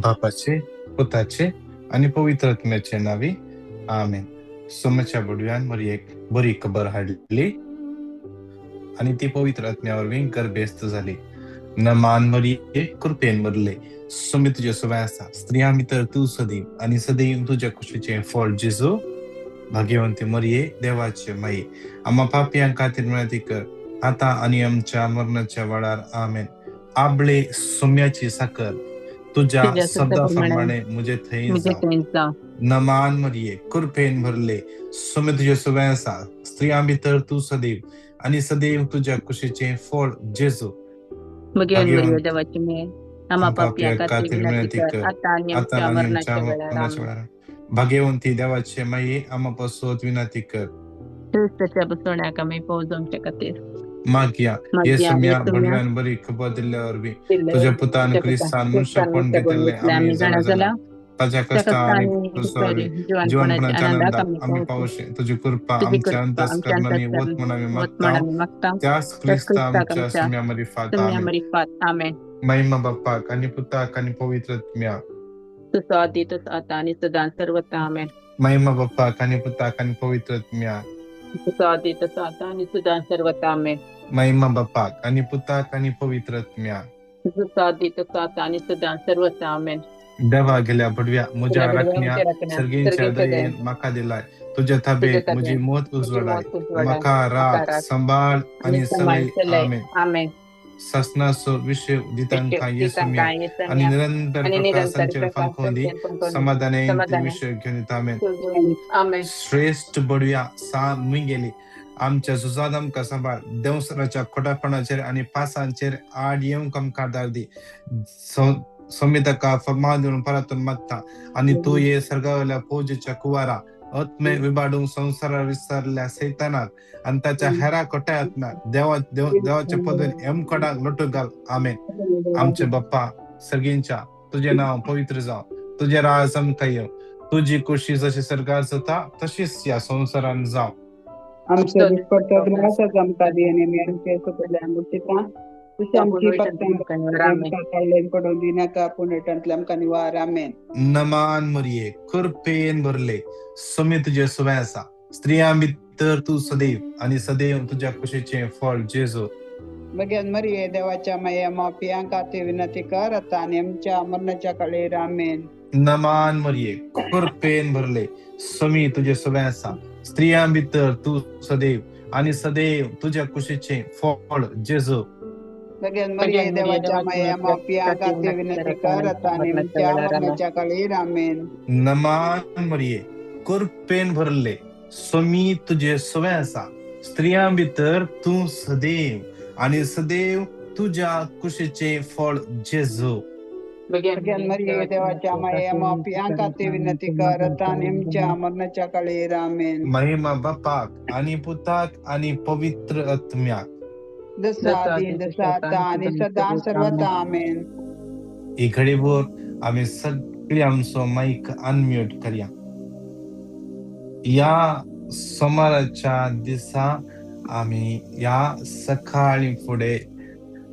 बापाचे, पुताचे आनी पवित्र आत्म्याचे नांवी, आमेन. सोम्याच्या बडव्यान मरियेक बरी खबर हाडली आनी ती पवित्र आत्म्या वरवीं गर्भेस्त जाली. नमान मरिये, कृपेन भरले, सोमी तुजे सवय आसा. स्त्रियां भितर तूं सदैव आनी सदैव तुज्या कुशीचें फळ जेजू. भाग्यवंती मरिये, देवाचे माये, आम्हा पापयां खातीर विनंती कर, आतां आनी आमच्या मरणाच्या वेळार. आमेन. आबळे सोम्याची साकर, तुज्या तुज्या शब्दा शब्दा प्रमाणे म्हजे थंय म्हजे जावं. थंय जावं. नमान मरिये, कृपेन भरले, सोमे तुजे सवय आसा. स्त्रियां भितर तूं सदैव आनी सदैव तुज्या कुशीचें फळ जेजू. भगवान मरिये, भाग्यवंत देवाची माये, आम्हा पापयां पापया खातीर खातीर विनंती विनंती कर, कर, आतां आनी आतां आमच्या आनी आमच्या मरणाच्या वेळार. मरणाच्या आमेन. वेळार. भाग्यवंती देवाचे माये, आम्हा पासत विनंती कर. क्रिस्ताच्या बसवण्याक आमी पावजो आमच्या खातीर. मागया, मागया, येसुम्या येसुम्या बडव्यान बरी खबर दिल्ल्या वरवीं दिल्ले तुज्या पुतान तुज्या पुतान क्रिस्तान क्रिस्तान मनुष्यपण मनुष्यपण घेतिल्लें घेतलें आमी आमी जाणा जाणा जाला, जाला, ताच्या त्या कश्टां आनी कश्टांनी क्रुसावरवीं जिवनपणाच्या जिवनपणाच्या आनंदाक आनंदाक आमी आमी पावचो. पावशे. तुजी कृपा तुजी आमच्या कृपा आमच्या अंतस्करणांनी वत अंतस्करणांनी म्हूण आमी वत मागता, म्हूण आमी मागता, त्याच त्याच क्रिस्ता क्रिस्ताक आमच्या आमच्या सुम्या मरिफात. सुम्या आमेन. मरिफात. आमेन. महिमा बाप्पाक आनी पुताक आनी पवित्र आत्म्याक. तसो आदी तसो आतां आनी सदां सर्वता. आमेन. महिमा बाप्पाक आनी पुताक आनी पवित्र आत्म्याक. तसो आदी तसो आतां आनी सदां सर्वता. आमेन. महिमा बाप्पाक आनी पुताक आनी पवित्र आत्म्याक. जसो आदी तसो आतां आनी सदां सर्वता. आमेन. देवा गेल्या बडव्या म्हज्या गेल्या बडव्या राखण्या म्हज्या राखण्या सर्गींच्या सर्गींच्या दयेन दयेन म्हाका दिलाय, तुज्या तुज्या ताबेन म्हजी ताबेन मत म्हजी उजवाडाय, मत उजवाडाय, म्हाका म्हाका राख राख सांबाळ आनी आनी सांबाळ चलय. चलय. आमेन. आमेन. सासनाचो विशय दितांकां विशय येसुम्या दितांकां आनी येसुम्या निरंतर आनी निरंतर प्रकाशांचेर फांकोवन दी, प्रकाशांचेर फांकोवन दी, समाधानान ते समाधानान विशय घेवन येता. आमेन. आमेन. श्रेश्ठ बडव्या सा मुंगेली, आमच्या झुजांत आमकां सांबाळ, देंवसराच्या खोटापणाचेर आनी पासांचेर आड येवंक आमकां आदार दी. संहिताका फर्मान दिवन परतून मागता आनी तूं ये सर्गावयल्या फौजेच्या कुवारा आत्मे विबाडूंक संवसारार विसरल्या सैतानाक आनी ताच्या हेरा खोट्या आत्म्याक देवा देव देवाच्या पदवीन यमकडाक लोटू घाल. आमेन. आमचे बाप्पा सर्गींच्या, तुजें नांव पवित्र जावं, तुजें राज आमकां येवं, तुजी कुशी जशी सर्गार जाता तशीच ह्या संवसारान जावं. आमच्या दिसपट्टो ग्रास आज आमकां दी आनी आमी आमचे चुकल्ल्या आमकां तशें आमची पापतां आमकां काडल्यान पडोवंक दिनाका, पूण वायटांतल्यान आमकां निवार. आमेन. नमान मरिये, कृपेन भरले, समी तुजे सवय आसा. स्त्रियां भितर तूं सदैव आनी सदैव तुज्या कुशीचें फळ जेजू. भगवान मरिये, देवाच्या माया, माफियां खातीर विनंती कर, आतां आनी आमच्या मरणाच्या काळेर. आमेन. नमान मरिये, कृपेन भरले, समी तुजे सवय आसा. स्त्रियां भितर तूं सदैव आनी सदैव तुज्या कुशीचें फळ जेजू. भगवान मरिये, भगवान मरिये, देवाच्या देवाच्या माया, माया माफियां खातीर खातीर विनंती विनंती कर, कर, आतां आतां आनी आनी मरणाच्या आमच्या वेळार. आमेन. मरणाच्या काळेर. आमेन. नमान मरिये, कृपेन भरले, समी तुजे सवय आसा. स्त्रियां भितर तूं सदैव आनी सदैव तुज्या कुशीचें फळ जेजू. भगवान भगवान मरिये, मरिये, देवाच्या देवाच्या माया माया, माफियां माफियां खातीर खातीर विनंती विनंती कर, कर, आतां आतां आनी आनी आमच्या आमच्या मरणाच्या काळेर. आमेन. महिमा बापाक आनी पुताक आनी पवित्र आत्म्याक. जसो जसो आदी आदी तसो तसो आतां आतां आनी आनी सदां सदां सर्वता. आमेन. सर्वता. आमेन. ही घडीभर आमी सगळी आमचो मायक अनम्यूट करया. ह्या सोमाराच्या दिसा आमी ह्या सकाळी फुडें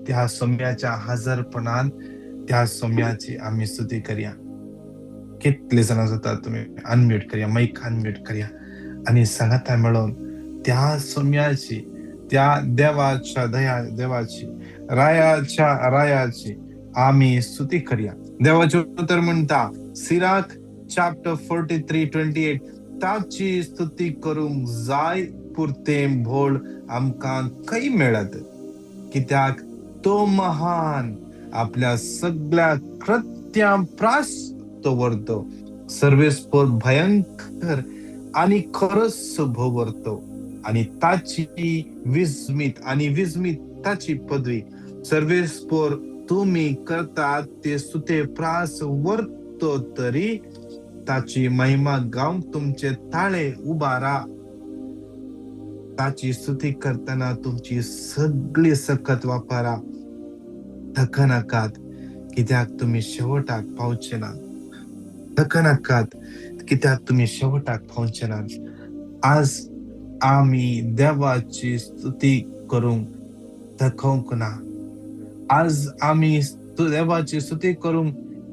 त्या सोम्याच्या हजरपणान त्या सोम्याची आमी स्तुती करया. कितले जाणां जाता तुमी अनम्यूट करया, मायक अनम्यूट करया आनी सांगाता मेळोवन त्या सोम्याची, त्या देवाच्या दया देवाची, रायाच्या रायाची आमी स्तुती करया. देवाचें उतर म्हणटा, सिराक चॅप्टर 43:28, ताची स्तुती करूंक जाय पुरतें भोळ आमकां खंय मेळत, कित्याक तो महान, आपल्या सगळ्या कृत्यां प्रास तो व्हरतो, सर्वेस्पर भयंकर आनी खरोच भोवरतो, आनी ताची विस्मीत आनी विस्मीत ताची पदवी, सर्वेस्पर तुमी करतात ते स्तुते प्रास व्हरतो तरी ताची महिमा गावंक तुमचे ताळे उबारा. ताची स्तुती करतना तुमची सगळी सकत वापरा, थकनाकात कित्याक तुमी शेवटाक पावचे ना. थकनाकात कित्याक तुमी शेवटाक पावचे ना. आज आमी देवाची स्तुती करूंक थकोवंक ना. आज आमी देवाची स्तुती करूंक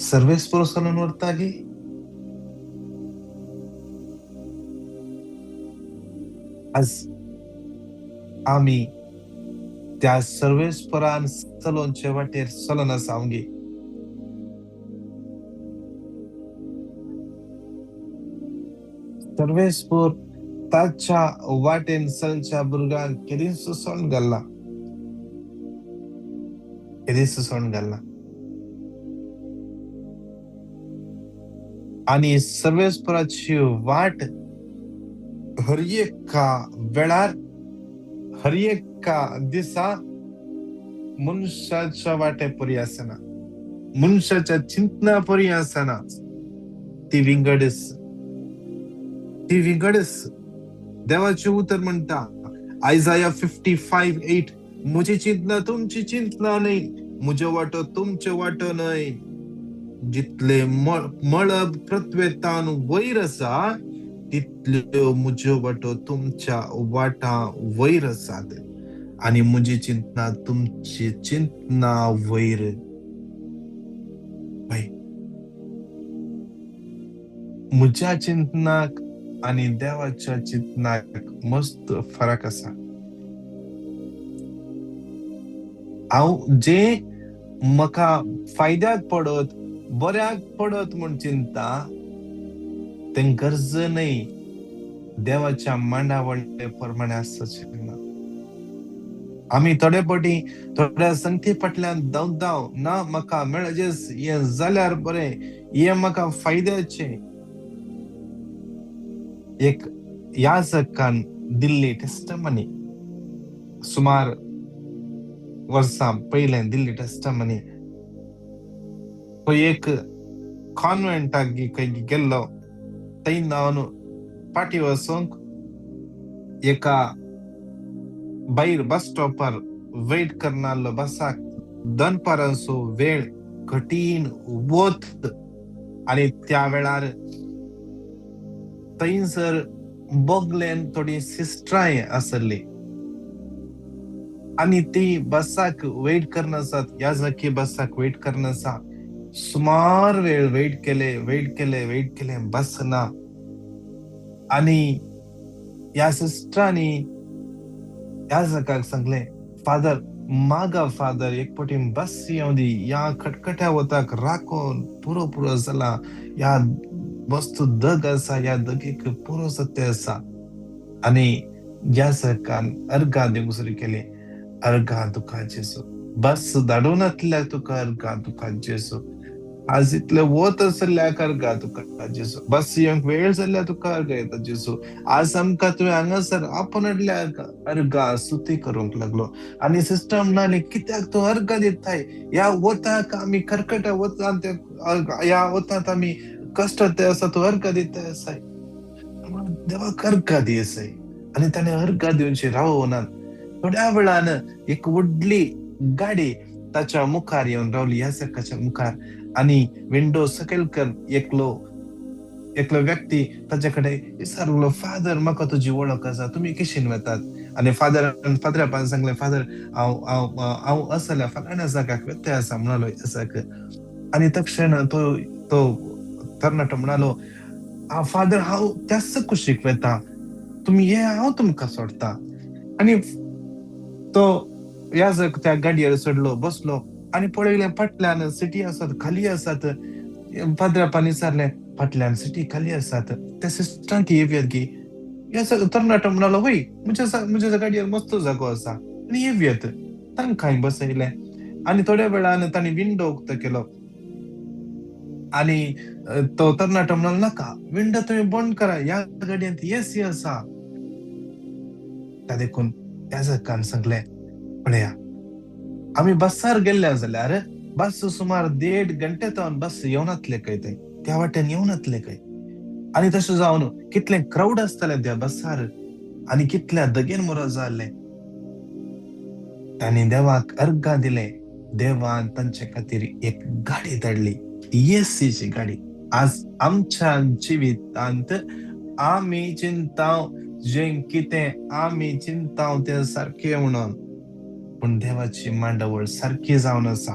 सर्वेस्पर चलोवन व्हरता गी? आज आमी त्या सर्वेस्परान चलोवचे वाटेर चलन आसा गी? सर्वेस्पर ताच्या वाटेन चलच्या भुरग्यांक केदींच सोडून घालना, केदींच सोडून घालना. आनी सर्वेस्पराची वाट हर एका वेळार, हर एका दिसा मनशाच्या वाटे परी आसना, मनशाच्या चिंतना परी आसना, ती विंगडच, ती विंगडच. देवाचें उतर म्हणटा आयजाया 55:8, म्हजी चिंतना तुमची चिंतना न्हय, म्हज्यो वाटो तुमच्यो वाटो न्हय. जितले मळब पृथ्वेतान वयर आसा तितल्यो म्हज्यो वाटो तुमच्या वाटां वयर आसात आनी म्हजी चिंतना तुमची चिंतना वयर. म्हज्या चिंतनाक आनी देवाच्या चिंतनाक मस्त फरक आसा. हांव जे म्हाका फायद्याक पडत, बऱ्याक पडत म्हूण चिंता, तें गरज न्हय देवाच्या मांडावळे प्रमाणे आसचें ना. आमी थोडे फावटी थोड्या संगती फाटल्यान धांवताव, ना म्हाका मेळजेस हें जाल्यार बरें, हें म्हाका फायद्याचें. एक याजकान दिल्ली टेस्टमनी, सुमार वर्सां पयलें दिल्ली टेस्टमनी. तो एक कॉन्वेंटाक खंय गेल्लो, थंय धांवन फाटीं वचूंक एका भायर बस स्टॉपार वेट करनासलो बसाक. दनपारांचो वेळ, कठीण वत आनी त्या वेळार थंयसर बोगलेन थोडी सिस्टरांय आसली आनी ती बसाक वेट करनासात, याजकी बसाक वेट करनासा. सुमार वेळ वेट केले, वेट केले, वेट केले, बस ना. आनी ह्या सिस्टरांनी याजकाक सांगलें, फादर मागा फादर, एक फावटी बस येवं दी, ह्या खटखट्या वताक राखून पुरो पुरो जाला, ह्या वस्तू दग आसा, ह्या दगेक पुरो सत्य आसा. आनी याजकान अर्गां दिवंक सुरू केली. अर्गां तुका जेजू, बस धाडूं नासल्यार तुका अर्गां तुका जेजू, आज इतले वत आसल्यार अर्गां तुका जेजू, बस येवंक वेळ जाल्यार तुका अर्गां येता जेजू, आज आमकां तुवें हांगासर आपोवन हाडल्यार अर्गां स्तुती करूंक लागलो. आनी सिस्टर म्हणाली, कित्याक तूं अर्गां दिताय, ह्या वताक आमी खरखट्या वतांत, ह्या वतांत आमी कश्ट ते आसा, तूं अर्गां दिताय आसाय. देवाक अर्गां दी आसाय. आनी ताणें अर्गां दिवची रावनात. थोड्या वेळान एक व्हडली गाडी ताच्या मुखार येवन रावली, याजकाच्या मुखार. आनी विंडो सकयल कर एकलो एकलो व्यक्ती ताच्या कडेन विचारलो, फादर म्हाका तुजी वळख आसा, तुमी कशीन वतात? आनी फादरान फादरापान सांगलें, फादर हांव हांव हांव असल्या फलाण्या जाग्याक व्यत्यय आसा म्हणालो याजक. आनी तक्षण तो तो तरणाटो म्हणालो, फादर हांव त्याच कुशीक वता, तुमी ये हांव तुमकां सोडटा. आनी तो याजक त्या गाडयेर चडलो, बसलो आनी पळयलें फाटल्यान सिटी आसात, खाली आसात. फादरापान विचारलें, फाटल्यान सिटी खाली आसात, त्या सिस्टरांक येवयात गी? याजक तरणाटो म्हणालो, वय म्हज्या म्हज्या गाडयेर मस्त जागो आसा आनी येवयात. तांकांय बसयलें आनी थोड्या वेळान तांणी विंडो उक्तो केलो आनी तो तरणाटो म्हणालो, नाका विंडो तुमी बंद करा, ह्या गाडयेंत एसी आसा. त्या देखून याजकान सांगलें, पळया आमी बसार गेल्ले जाल्यार बस सुमार 1.5 घंटे तावन बस येवनातले खंय, थंय त्या वाटेन येवनातले खंय. आनी तशें जावन कितलें क्रावड आसतालें त्या बसार आनी कितल्या दगेन मोरो जाल्लें. तांणी देवाक अर्गां दिलें, देवान तांचे खातीर एक गाडी धाडली, एसीची गाडी. आज आमच्या जिवितांत आमी चिंताव जें कितें आमी चिंताव तें सारकें म्हणून, पूण देवाची मांडावळ सारकी जावन आसा.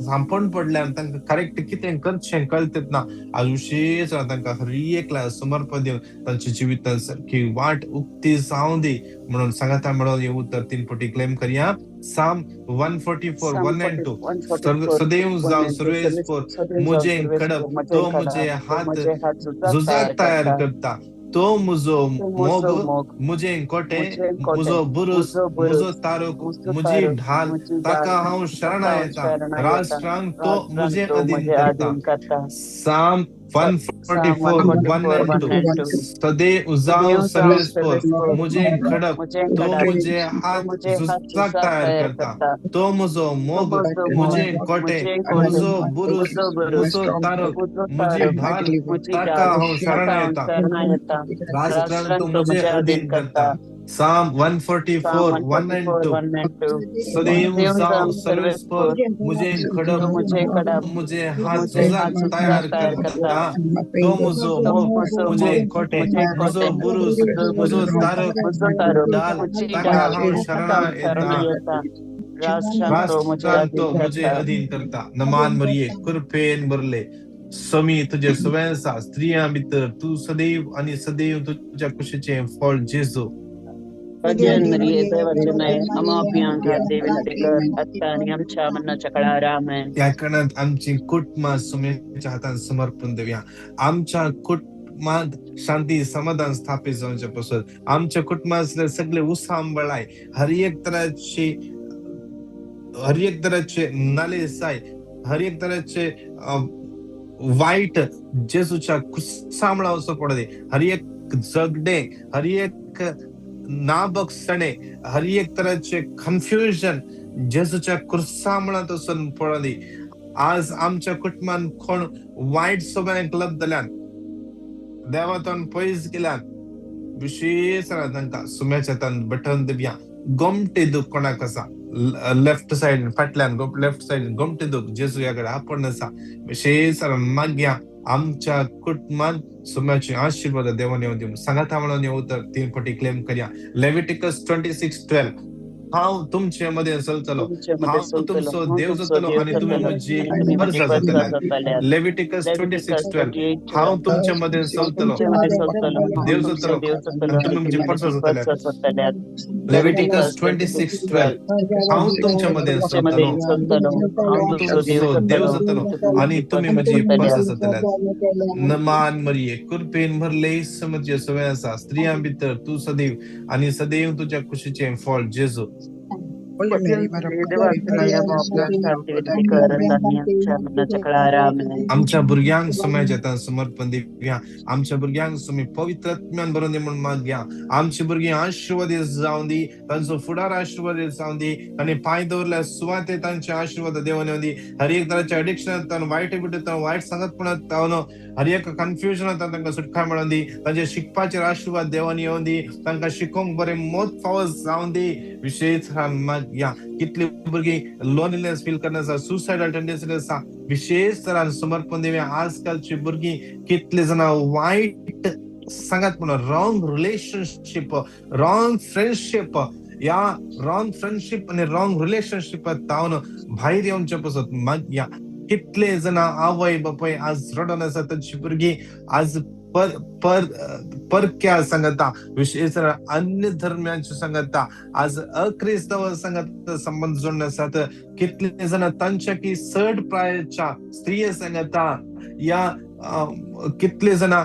सांपण पडल्यान, तांकां करेक्ट कितें करचें कळत ना. आज विशेष तांकां हर एकला समर्पण दिवन तांच्या जिवितान सारकी वाट उक्ती जावं दी म्हणून सांगाता म्हणून हे उतर 3 पटी क्लेम करया. Psalm 144 1 and 2. सदैव जावं सर्वेस्पोर मुझे कडप तो मुझे हात झुजाक तयार करता, तो मुजो मोग मुझे कोटे मुजो बुरुस मुजो तारुक मुझी ढाल ताका हांव शरणा येता, राष्ट्रांक तो मुझे अधीन करता. Psalm 144 1 and 2. सदैव जावं सर्वेस्पोर मुझे खडप तो मुझे हात झुजाक तयार करता, तो मुजो मोग मुझे कोटे मुजो बुरुस मुजो तारुक मुझी ढाल ताका हांव शरणा येता, राष्ट्रांक तो मुझे अधीन करता. Psalm 144 1 and 2. सदैव जावं सर्वेस्पोर मुझे खडप मुझे हात झुजाक तयार करता, तो मुजो मोग मुझे कोटे मुजो बुरुस मुजो तारुक ढाल ताका हांव शरणा येता, राष्ट्रांक तो मुझे अधीन करता. नमान मरिये कृपेन भरले समी तुझे सुवेंसा, स्त्रियां भितर तूं सदैव आनी सदैव तुज्या कुशीचें फळ जेजू. ह्या कारणान आमची कुटुंबां सुमेच्या हातान समर्पण दिवया. आमच्या कुटुंबांत शांती समाधान स्थापित जावचे पासून आमच्या कुटुंबांतले सगळे उसांबळाय हर एक तराचे नालेसाय हर एक तराचे वायट जेजूच्या कुसामळा वचो पडदे, हर एक झगडे हर एक नाबक्षणे हर एक तराचे कन्फ्युजन जेजूच्या कुर्सामळांत वचून पडली. आज आमच्या कुटुंबान कोण वायट सवयांक लब्धल्यान देवातून पयस गेल्यान विशेष तांकां सुम्याच्या हातान बटन दिवया. गोमटे दूख कोणाक आसा लेफ्ट सायड फाटल्यान लेफ्ट सायड गोमटे दूख जेजू ह्या कडेन आपण आसा. विशेष मागया आमच्या कुटुंबान सुम्याचे आशीर्वाद देवान येवन दिवं. सांगाता म्हणून हे उतर 3 पटी क्लेम करया. लेविटिकस 26:12. हांव तुमचे मदें चलतलो, हांव तुमचो देव जातलो आनी तुमी म्हजी परसां जातले. लेविटिकस 26:12. हांव तुमचे मदें चलतलो, देव जातलो आनी तुमी म्हजी परसां जातले. लेविटिकस 26:12. हांव तुमचे मदें चलतलो, तुमचो देव जातलो आनी तुमी म्हजी परसां जातले. नमान मरिये कृपेन भरले समजे सवय आसा, स्त्रियां भितर तूं सदैव आनी सदैव तुज्या कुशीचें फळ जेजू. आमच्या भुरग्यांक सुम्याच्या हातान समर्पण दिवया. आमच्या भुरग्यांक सुमी पवित्र आत्म्यान भरून दी म्हूण मागया. आमची भुरगीं आशीर्वादीत जावं दी, तांचो फुडार आशीर्वादीत जावं दी आनी पांय दवरल्या सुवाते तांचे आशीर्वाद देवान येवं दी. हर एक तराच्या एडिक्शनांत वायट बिटून वायट सांगतपणांत हर एक कन्फ्युजनांत तांकां सुटका मेळोवन दी. तांच्या शिकपाचेर आशीर्वाद देवान येवं दी, तांकां शिकोवंक बरें मोत फावो जावं दी. विशेष मागया. कितली भुरगीं लोनलीनेस फील करना आसा, सुसायडल टेंडन्सी आसा, विशेष तरान समर्पण दिवया. आजकालची भुरगीं कितले जाणां वायट सांगात म्हणून रॉंग रिलेशनशीप रॉंग फ्रेंडशीप या रॉंग फ्रेंडशीप आनी रॉंग रिलेशनशीप तावन भायर येवचे पसत मागया. कितले जाणां आवय बापूय आज रडोन आसा, तांची भुरगीं आज पर पर परक्या सांगता, विशेष अन्य धर्म्यांचे सांगता, आज अक्रिस्तव सांगता संबंध जोडून आसात. कितले जाणां तांच्या की चड प्रायाच्या स्त्रिये सांगता या कितले जाणां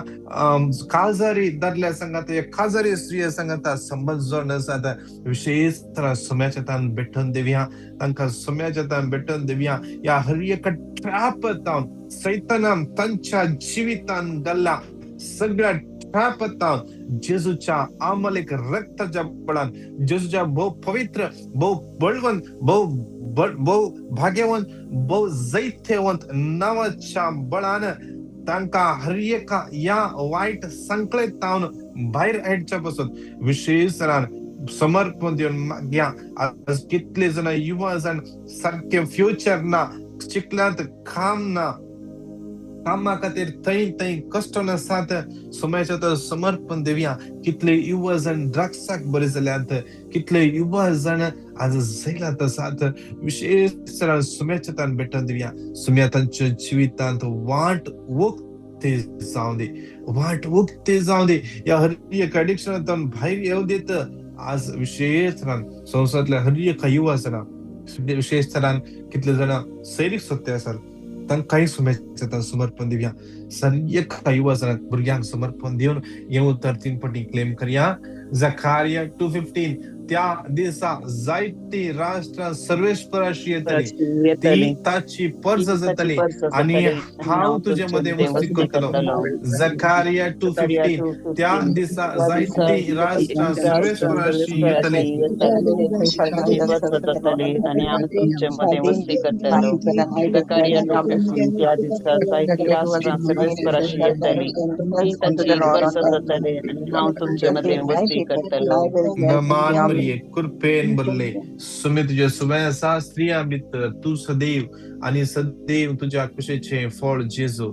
काजारी दादल्या सांगता या काजारी स्त्रिये सांगता संबंध जोडून आसात. विशेष सुम्याच्या तान भेटून दिवया, तांकां सुम्याच्या तान भेटून दिवया. या हर एका ट्रॅप तावन सैतानान तांच्या जिवितान घाल्ला सगळ्या ट्रॅपांत जेजूच्या आमलेक रक्ताच्या बळान, जेजूच्या भोव पवित्र भोव बळवंत भोव भोव भाग्यवंत भोव जैत्यवंत नावाच्या बळान तांकां हर एका ह्या वायट संकळीत तावन भायर हाडच्या पासून विशेष तरान समर्पण दिवन मागया. आज कितले जाणां युवा जाण सारकें फ्युचर ना, शिकल्यांत काम ना, कामा खातीर थंय थंय कश्ट आसात सुम्याचें तर समर्पण दिवया. कितले युवा जाण ड्रग्साक बरे जाल्यात, कितले युवा जाण आज जैलांत आसात, विशेष सुम्याच्या तान भेटून दिवया. सुम्या तांच्या जिवितांत वाट उक्ती जावं दी, वाट उक्ती जावं दी. ह्या हर एक एडिक्शनांतल्यान भायर येवं दीत. आज विशेष तरान संवसारांतल्या हर एका युवा जाणां, विशेष तरान कितले जाणां सैरीक सोदते आसात तांकांय सुम्याच्या तान समर्पण दिवया. सर एका युवा जाणांक भुरग्यांक समर्पण दिवन हें उतर 3 पटी क्लेम करया. जखारिया 2:15 त्या दिसा जायती राष्ट्रां सर्वेश्वराशी येतली, ती ताची परज जातली आनी हांव तुजे मदें वस्ती करतलो. जखारिया 2:15 त्या दिसा जायती राष्ट्रां सर्वेश्वराशी येतली आनी हांव तुमचे मदें वस्ती करतलो. जखारिया 2:15 त्या दिसा जायती राष्ट्रां सर्वेश्वराशी येतली, ती ताची परज जातली आनी हांव तुमचे मदें वस्ती करतलो. नमान मरिये कृपेन भरले, सुमी तुजे सुवें आसा, स्त्रियां भितर तूं सदैव आनी सदैव तुज्या कुशीचें फळ जेजू.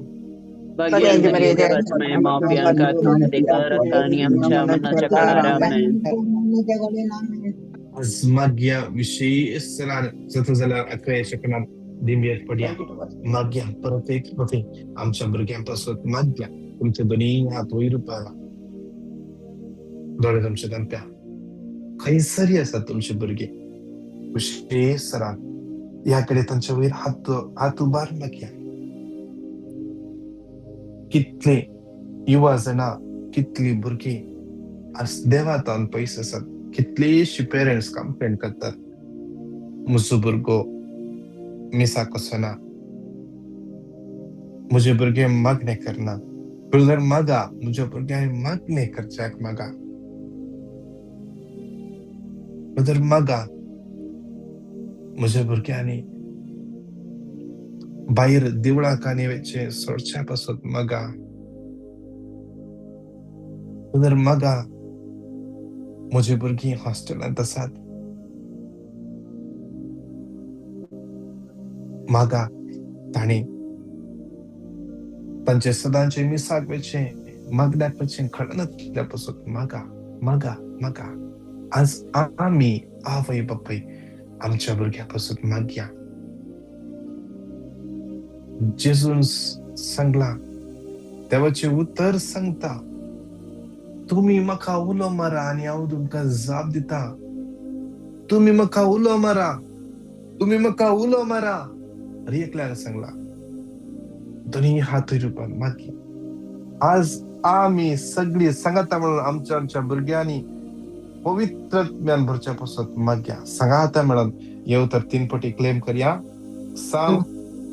आज मागया विशेष जाता जाल्यार आकरा शकना दिंबेर पडया. मागया परत एक फावटी आमच्या भुरग्यां पासत मागया. तुमचे दोनी हात वयर उबारा, दोळे तुमचे धांप्या. खंयसरी आसात तुमचे भुरगे, विशेष सरान ह्या कडेन तांच्या वयर हात हात उबार मागया. कितले युवा जाणां, कितली भुरगीं आज देवातान पयस आसात. कितलीशी पेरंट्स कंप्लेन करतात, म्हजो भुरगो मिसाक वचना, म्हजे भुरगे मागणें करना. ब्रदर मागा, म्हज्या भुरग्यांनी मागणें करच्याक मागा. ब्रदर मागा, म्हज्या भुरग्यांनी भायर देवळाक आनी वचचें सोडच्या पासत मागा. ब्रदर मागा, म्हजी भुरगीं हॉस्टेलांत आसात. मागा तांणी तांचे सदांचे मिसाक वचचें, मागण्याक वचचें कळनातल्या पासत मागा, मागा, मागा. आज आमी आवय बापूय आमच्या भुरग्यां पासत मागया. जेजून सांगलां, देवाचें उतर सांगता, तुमी म्हाका उलो मारा आनी हांव तुमकां जाप दिता. तुमी म्हाका उलो मारा, तुमी म्हाका उलो मारा. हर एकल्याक सांगलां, दोनी हात वयर उबार मागया. आज आमी सगळीं सांगाता म्हणून आमच्या आमच्या भुरग्यांनी पवित्र ज्ञान भरच्या पासत मागया. सांगाता म्हणून हें उतर 3 पटी क्लेम करया. Psalm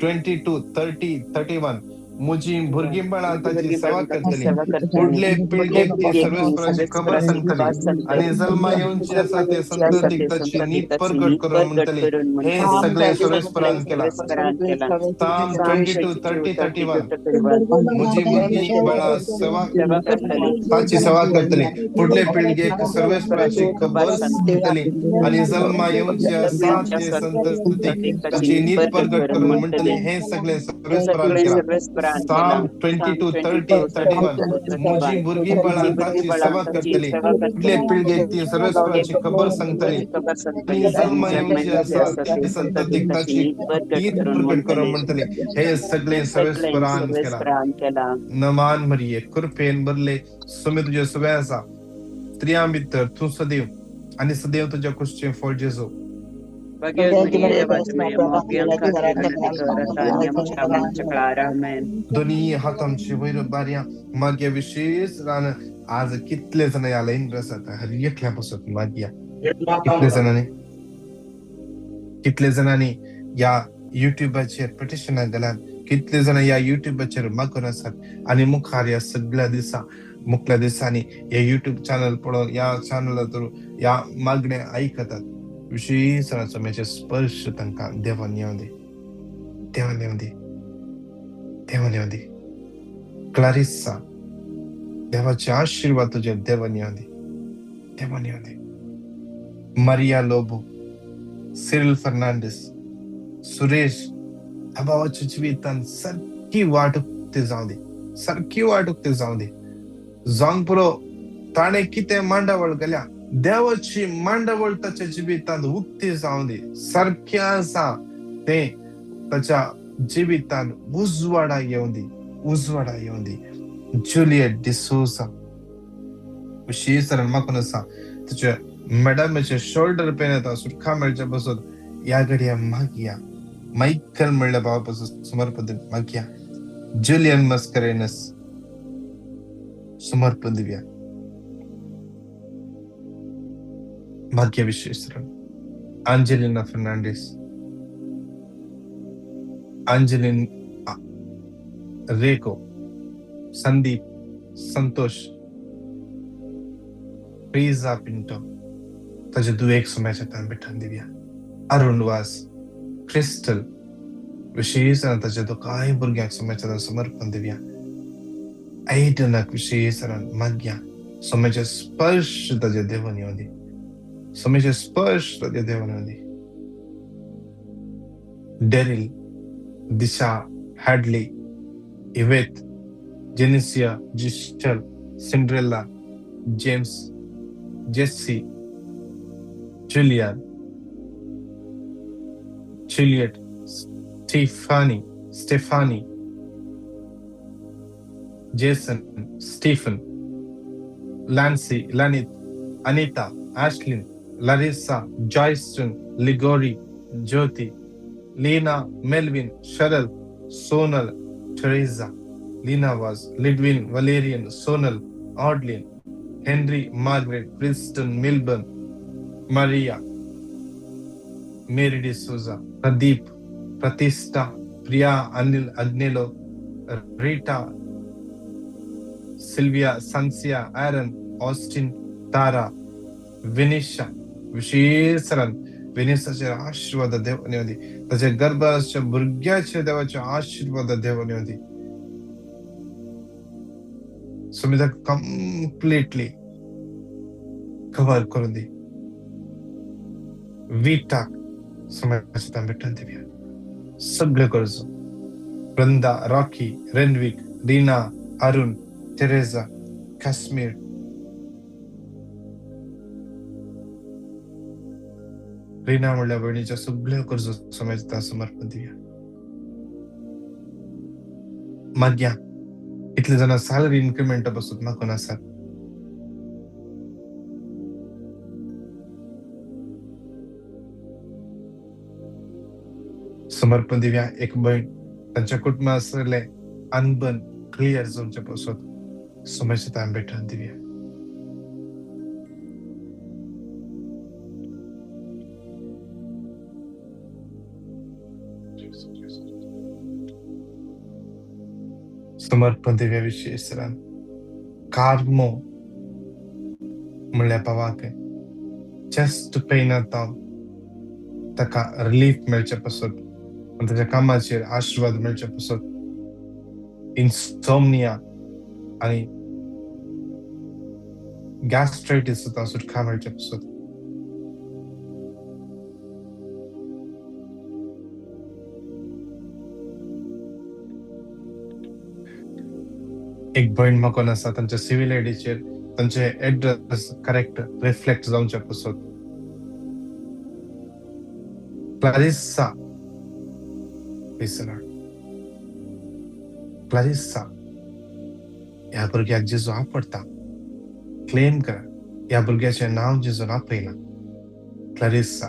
22, 30, 31 म्हजी भुरगीं बाळां ताची सेवा करतली, फुडले पिळगेक ती सर्वेस्पराची खबर सांगतली आनी जल्मा येवची आसा ते संततीक ताची नीत परगट करून म्हणटली. हे सगळे सर्वेस्परान केलां. Psalm 22, 30, 31 म्हजी भुरगीं बाळां सेवा ताची सेवा करतली, फुडले पिळगेक सर्वेस्पराची खबर सांगतली आनी जल्मा येवची आसा ते संततीक ताची नीत परगट करून म्हणटली. हे सगळे सर्वेस्परान केलां. Psalm 22, 30, 31 म्हजी भुरगीं बाळां ताची सेवा करतली, फुडले पिळगेक ती सर्वेस्पराची खबर सांगतली आनी जल्मा येवची आसा ते संततीक ताची नीत परगट करून म्हणटली. हे सगळे सर्वेस्परान केलां. नमान मरिये कृपेन भरले, सुमी तुजे सुवें आसा, स्त्रियां भितर तूं सदैव आनी सदैव तुज्या कुशीचें फळ जेजू. दोनी हात आमचे वयर उबारया. मागया विशेष रान आज कितले जाण ह्या लायनीर आसात, हर एकल्या पासत मागया. कितले जाणांनी, कितले जाणांनी ह्या युट्यूबाचेर पिटिशनां घालात, कितले जाणां ह्या युट्यूबाचेर मागून आसात आनी मुखार ह्या सगळ्या दिसा मुखल्या दिसांनी हे युट्यूब चॅनल पळोवन ह्या चॅनला थ्रू ह्या मागण्या आयकतात. विशेष सुम्याचे स्पर्श तांकां देवान येवं दी, देवान येवं दी, देवान येवं दी. क्लारिसा, देवाचे आशिर्वाद तुजे देवान येवं दी, देवान येवं दी. मारिया लोबो, सिरिल फर्नांडीस, सुरेश, ह्या भावाच्या जिवितान सारकी वाट उक्ती जावं दी, सारकी वाट उक्ती जावं दी. जावंक पुरो ताणें कितें मांडावळ घाल्या, देवाची मांडावळ ताच्या जिवितांत उक्ती जावं दी. सारकें आसा तें ताच्या जिवितांत उजवाडा येवं दी, उजवाडा येवं दी. जुलियट डिसोजा विशेष म्हाका आसा ताच्या मॅडमाचे शोल्डर पेन येता, सुटका मेळच्या पासत ह्या घडया मागया. मायकल म्हणल्या भावा पासून समर्पण मागया. जुलियन मस्करेनस समर्पण दिवया. भाग्य विशेष Angelina Fernandes, Angeline Rego, Sandeep, Santosh, Priza Pinto ताजे दुयेक सुम्याच्या तान बिठान दिवया. अरुण वास, क्रिस्टल विशेष ताच्या दोगांय भुरग्यांक सुम्याच्या समर्पण दिवया. आयडनाक विशेष मागया सोम्याचे स्पर्श ताच्या देवान येवं दी, सोम्याचे स्पर्श ताच्या देवान येवं दी. Daryl, Disha, Hadley, Yvette, Jenicia, Giselle, Cinderella, James, Jesse, Julian, Juliet, Stephanie, Stephanie, Jason, Stephen, Lancy, Lanith, Anita, Ashlyn, Larissa, Joyston, Ligori, Jyoti, Leena, Melvin, Sharal, Sonal, Teresa, Leena Vaz, Lidwin, Valerian, Sonal, Audlin, Henry, Margaret, Princeton, Milburn, Maria, Mary D'Souza, Pradeep, Pratishtha, Priya, Anil, Agnelo, Rita, Sylvia, Sancia, Aaron, Austin, Tara, Vinisha. विशेष विनिशाचेर आशीर्वाद देवान येवं दी, ताच्या गर्भाच्या भुरग्याचेर देवाचे आशीर्वाद देवान येवं दी. Sumita completely cover करून दी. विटाक समाजाच्या भेटून दिवया सगळे गरजो. वृंदा, रॉकी, रेनविक, रीना, अरुण, टेरेझा, काश्मीर, रीना म्हणल्या भयणीच्या सगळ्यो गरजो समाजात समर्पण दिवया. मागया कितले जाणां सॅलरी इन्क्रिमेंटा पासून मागून आसात. समर्पण दिवया. एक भयण तांच्या कुटुंबा आसलें अनबन क्लियर जावचे पासून समाजात भेटून दिवया. समर्पण दिवया विशेष कार्मो म्हणल्या भावाक चेस्ट पेन जाता ताका रिलीफ मेळचे पासत आनी ताच्या कामाचेर आशिर्वाद मेळचे पासत. इन्सोमनिया आनी गॅस्ट्रायटीस सुद्दां सुटका मेळचे पासत. एक भयण म्हाका आसा तांच्या सिवील आयडीचेर तांचे एड्रेस करेक्ट रिफ्लेक्ट जावचे पासत. क्लारिसा, क्लारिसा ह्या भुरग्याक जेजू आपडटा, क्लेम करा ह्या भुरग्याचें नांव जेजून आपयलां. क्लारिसा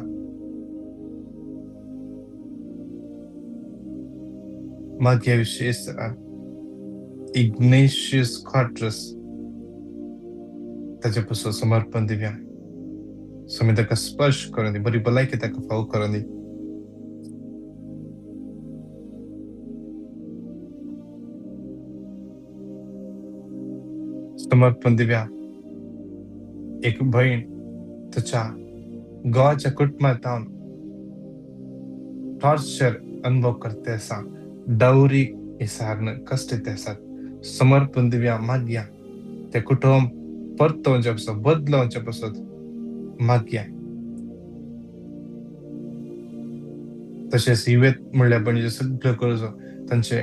मागीर विशेष इग्नेशियस क्वाड्रस ताचे पासून समर्पण दिवया. स्वामी ताका स्पर्श करून दी, बरी भलायकी ताका फावो करून दी. समर्पण दिवया. एक भयण ताच्या गोवाच्या कुटुंबांत टॉर्चर अनुभव करते आसा, डौरी हिसारन कश्ट येत आसात. समर्पण दिवया. मागया ते कुटुंब परतोवचे पासत, बदलोवचे पासत मागया. तशेंच इवेत म्हणल्या भयणीच्यो सगळ्यो गरजो तांचे